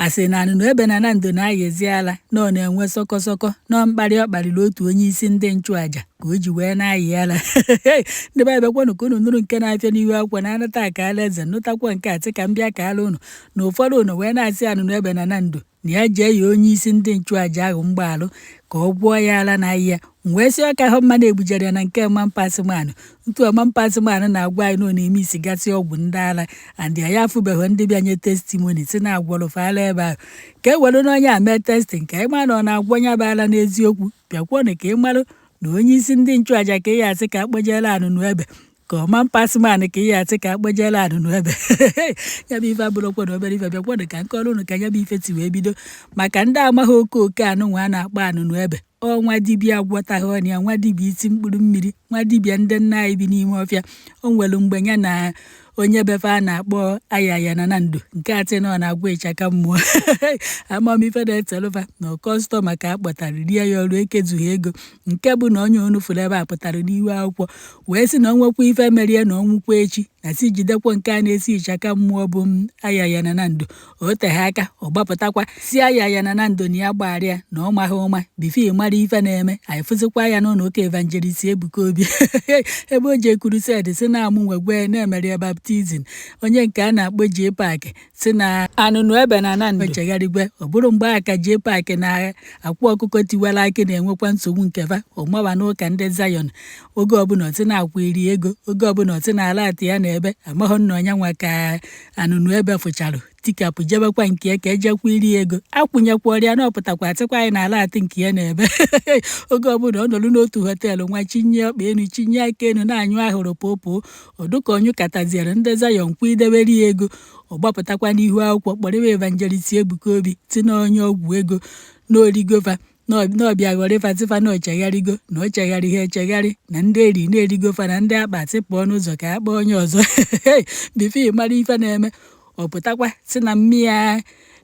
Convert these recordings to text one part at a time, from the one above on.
Asị na Anụnụ Ebe na Nando na-ayịzi ala, na ọ na-enwe sọkọsọkọ nọ mkparị ọ kparịrị otu onye isi ndị nchụaja ka o ji wee na-ayị ala. Ndị be bịakwanụ ka unu nụrụ nke na-afịa n'ihu akwụkwọ na anata aka ala eze nụtakwa nke a sị ka m bịa ka ala unu na ụfọdụ unu wee na-asị Anụnụ Ebe na Nando na ya jee ya onye isi ndị nchụaja ahụ mgbaalụ ka ọ gwọọ ya ala na ahịa. M wee sị ọka hụ mma na-egbujere ya na nke mampasịmanụ ntu mampasịmanụ na-agwa anyị na ọ na-eme isi gasị ọgwụ ndị ala and ya afụbeghị ndị bịa nye testimony si na agwọrọ ala ebe ahụ ka e were n'onye a mee testing ka ị mara na ọ na-agwọ nya bụ ala n'eziokwu. Bịakwuonụ ka ị marụ na onye isi ndị nchụaja ka ị ya asị ka akpọjela Anụnụ Ebe ka ọ mampasịmanụ ka ị ya asị ka akpọjela Anụnụ Ebe. Ya bụ ife abụrụkwa na obere ife. Bịakwanụ ka nkọrọ unu ka ya bụ ife si wee bido maka ndị amaghị oke oke anụnwa a na-akpọ Anụnụ Ebe. Ọ nwa dibịa agwọtaghị ọnụ ya, nwa dibịa isi mkpụrụ mmiri, nwa dibịa ndị nna anyị bi n'ime ọfịa. O nwere mgbe ya na onye befe a na-akpọ Ayaya na Nando nke atị na ọ na-agwa ịchaka mmụọ amamife na-etelụfa na customer ka a kpọtara rie ya ọrụ ekezughị ego nke bụ na onye unu fụrụ ebe a pụtara n'ihu akwụkwọ wee sị na ọ nwekwa ife merie na ọnwụkwa echi na si jidekwa nke a na-esi ịchaka mmụọ bụ m Ayaya na Nando. O teghe aka ọ gbapụtakwa si Ayaya na Nando na ya gbagharịa na ọ maghị ụma before mara ife na-eme. Anyị fụzikwa ya n'ụlọ ụka Evangelist Ebuka Obi ebe o ji crusade si na amụ nwegwe na-emere ya baptism. Onye nke a na-akpọ J Park si na Anụnụ Ebe na Nando chegharịgwe. Ọ bụrụ mgbe a ka J Park na akwa ọkụkọ tiwara akị na-enwekwa nsogbu nkefa ọmawa n'ụka ndị Zion oge ọbụla ọtị na-akwụ iri ego oge ọbụla ọtị na-ala atị ya na ebe amaghọ nna ọnya nwa ka Anụnụ Ebe fụcharụ tikapụ jebekwa nke ya ka ejekwa iri ego akwụnyekwa ọrịa na ọpụtakwa atịkwa anyị na-ala atị nke ya na ebe oge ọbụla ọ nọrọ n'otu hotel nwa chinye ọkpa enu chinye aka enu na-anyụ ahụrụ pụpụ ọdụka ọnyụ kataziere ndị Zion kwụ idebere ya ego. Ọ gbapụtakwa n'ihu akwụkwọ kpọrịwa Evangelist Ebuka Obi ti na onye ọgwụ ego n'oligova n'ọbịa ghọrịfa tịfa na ochegharịgo na o chegharịghị echegharị na ndị eri na-erigofa na ndị akpa sị pụọ n'ụzọ ka a kpọọ onye ọzọ before mara ife na-eme. Ọ pụtakwa sị na mmịa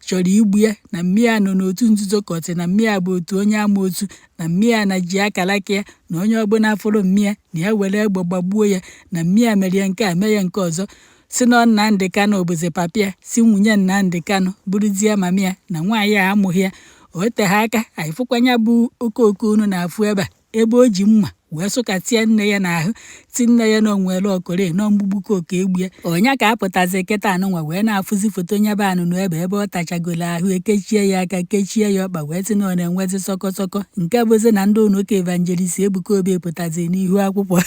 chọrọ igbu ya na mmịa nọ n'otu nzuzo ka ọ sị na mmịa bụ otu onye amoosu na mmịa na ji akalaka ya na onye ọbụla fụrụ mmịa na ya were egbe gbagbuo ya na mmịa mere ya nke a mee ya nke ọzọ si na Nnamdị Kanụ bụzi papịa si nwunye Nnamdị Kanụ bụrụzie mami ya na nwaanyị a amụghị ya. O teghe aka anyị fụkwanya bụ okooko unu na-afụ ebe a ebe o ji mma wee sụkasịa nne ya n'ahụ ti nne ya na onwere ọkọrọ nọ mgbugbu kooko egbu ya. Ọnya ka apụtazi kịta anụnwa wee na-afụzi foto nyebe Anụnụ Ebe ebe ọ tachagolo ahụ ekechie ya aka kechie ya ọkpa wee sị na ọ na-enwezi sọkọsọkọ nke bụzi na ndị ụlọ ụka Evangelist Ebuka Obi pụtazi n'ihu akwụkwọ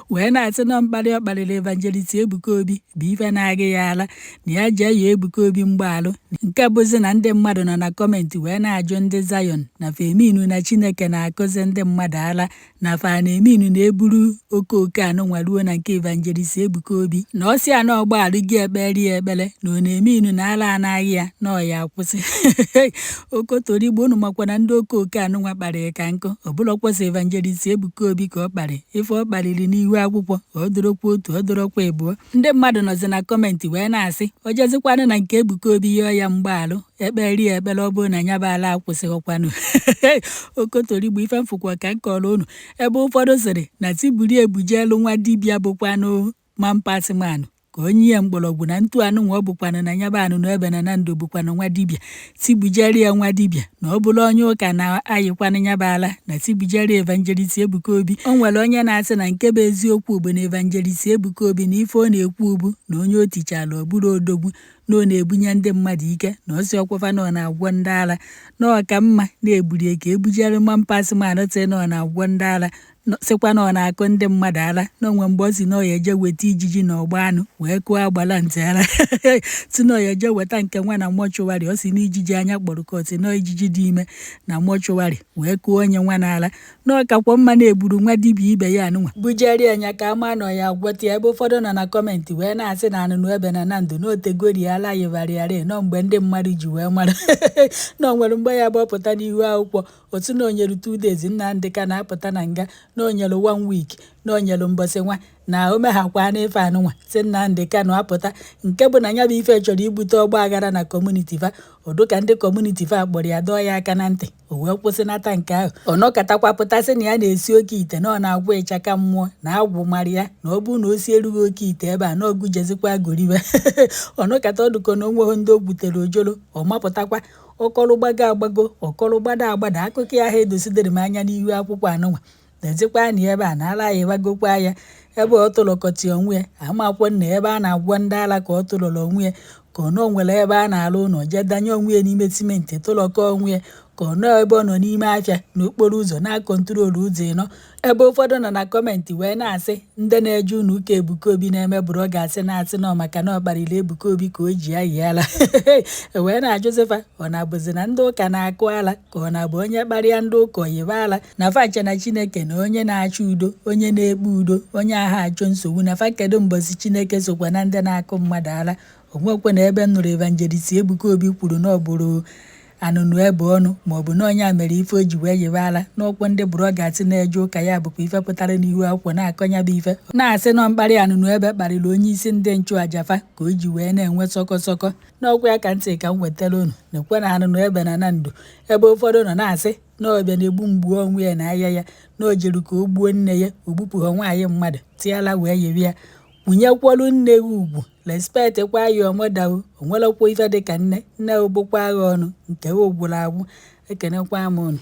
wee na-asị na mkparị ọ kparịrị Evangelist Ebuka Obi bụ ife na-agị ya ala na ya jee ya Ebuka Obi mgbaalụ nke bụzi na ndị mmadụ nọ na comment wee na-ajụ ndị Zion na feminu na Chineke na-akụzi ndị mmadụ ala na fa na-eminu na-eburu okooko anụnwa ruo na nke Evangelist Ebuka Obi na ọ sị anọ ọgbaalụ gị ekpere ya ekpere na ọ na-eminu na ala anaghị ya na ọ ya akwụsị. Okotorigbo unu makwa na ndị okooko anụnwa kparịrị ka nkụ ọ bụla kwụsị Evangelist Ebuka Obi ka ọ kparị ife ọ kparịrị n'ihu akwụkwọ ọ dụrọkwa otu ọ dụrọkwa ịbụọ. Ndị mmadụ nọzi na comment wee na-asị o jezikwanụ na nke Ebuka Obi yọọ ya mgbaalụ ekpere ya ekpere ọ bụrụ na ya bụ ala akwụsịghịkwanụ. Okotorigbo ife mfụkwa ka m kọrọ unu ebe ụfọdụ sịrị na tiburi ebujelu nwa dibịa bụkwanụ mampasịmanụ ka onye ya mgbọrọgwụ na ntu anụnwa ọ bụkwanụ na ya bụ Anụnụ Ebe na Nando bụkwanụ nwa dibịa tibujere ya nwa dibịa na ọ bụrụ onye ụka na-ayịkwanụ ya bụ ala na tibujere Evangelist Ebuka Obi. O nwere onye na-asị na nke bụ eziokwu bụ na Evangelist Ebuka Obi na ife ọ na-ekwu bụ na onye o tichala ọ bụrụ odogwu na ọ na-ebunye ndị mmadụ ike na ọsị ọkwafa na ọ na-agwọ ndị ala na ọ ka mma na-eburie ka ebujere mampasịmanụ tị na ọ na-agwọ ndị ala sịkwa na ọ na-akụ ndị mmadụ ala na onwe mgbe ọ si na ọ ya eje weta ijiji na ọgba anụ wee kụọ agbala ntị ala si na ọ ya eje weta nke nwa na mortuary ọ si na ijiji anya kpọrọ ka ọ si na ijiji dị ime na mortuary wee kụọ onye nwa n'ala na ọ kakwa mma na-egburu nwa dibịa ibe ya anụnwa bujere anya ka ama na ọ ya agwọta ya. Ebe ụfọdụ nọ na comment wee na-asị na Anụnụ Ebe na Nando na otegori ala yịbarịarị nọ mgbe ndị mmadụ ji wee mara na o nwere mgbe ya bụ ọpụta n'ihu akwụkwọ otu na onyere 2 days Nnamdị Kanụ apụta na nga. Na o nyelu one week, na o nyelu mbọsị nwa na o meghakwa n'ife anụnwa si Nnamdi Kanu apụta, nke bụ na ya bụ ife chọrọ ibute ọgba aghara na community fa. Ọdụka ndị community fa kpọrọ ya, dọọ ya aka na ntị, o wee kwụsịnata nke ahụ. Ọ nọkatakwa pụta sị na ya na-esi oke ite, na ọ na-agwọ ịchaka mmụọ, na agwụ mara ya, na ọ bụrụ na o sierughị oke ite ebe a na ọgụjezikwa goriwe. Ọnọkata ọdụkọ na onweghị ndị o gwutere ojolo. Ọ mapụtakwa ọkọrụ gbago agbago, ọkọrụ gbada agbada. Akụkọ ya ha edosidere m anya n'ihu akwụkwọ anụnwa. Lezikwa na ebe a na ala ya ịgbagokwa ya ebe ọ tụlọkọtị onwe ya. Amakwọ nna ebe a na-agwọ ndị ala ka ọ tụlọrọ onwe ya, ka ọ nọ nwere ebe a na-alụ ụlọ, jee danye onwe ya n'ime simenti, tụlọkọ onwe ya, ka ọ nọọ ebe ọ nọ n'ime afịa n'okporo ụzọ na-acontrol ụzọ ịnọ. Ebe ụfọdụ nọ na comment wee na-asị ndị na-eje ụlọ ụka Ebuka Obi na-eme bụrụ ọ ga-asị na-asị nọ maka na ọ kparịrị Ebuka Obi ka o ji ayị ala. Wee na-ajụzifa, ọ na-abụzi na ndị ụka na-akụ ala, ka ọ na-abụ onye kparịa ndị ụka oyibe ala? Na fache na Chineke na onye na-achọ udo, onye na-ekpe udo, onye agha achọ nsogbu na fa. Kedu mbọsị Chineke sokwa na ndị na-akụ mmadụ ala? Onwekwe na ebe m nụrụ Evangelist Ebuka Obi kwuru na ọ bụrụ anụnụ ebe ọnụ, maọbụ na onye a mere ife o ji wee yiwe ala n'ụkwụ. Ndị bụrụ na-eje ụka ya bụkwa ife pụtara n'ihu akwụkwọ na-akọnya bụ ife na-asị nọ mkparị anụnụ ebe kparịrị onye isi ndị nchụaja fa ka o ji wee na-enwe sọkọsọkọ n'ọkwa ya. Ka ntị ka m wetara unu nekwe na anụnụ ebe na na ndụ ebe ụfọdụ nọ na-asị na ọbịa na-egbu mgbu onwe ya na ahịa ya, na o jere ka o gbuo nne ya, o gbupụghọ nwaanyị mmadụ tiala wee yiwe ya. Kwunyekwolu nne gị ugwu, respect kwa ya ọmọda. O nwerekwa ife dịka nne nne bụkwa agha ọnụ nke o gwụrụ agwụ. Ekenekwa m unu.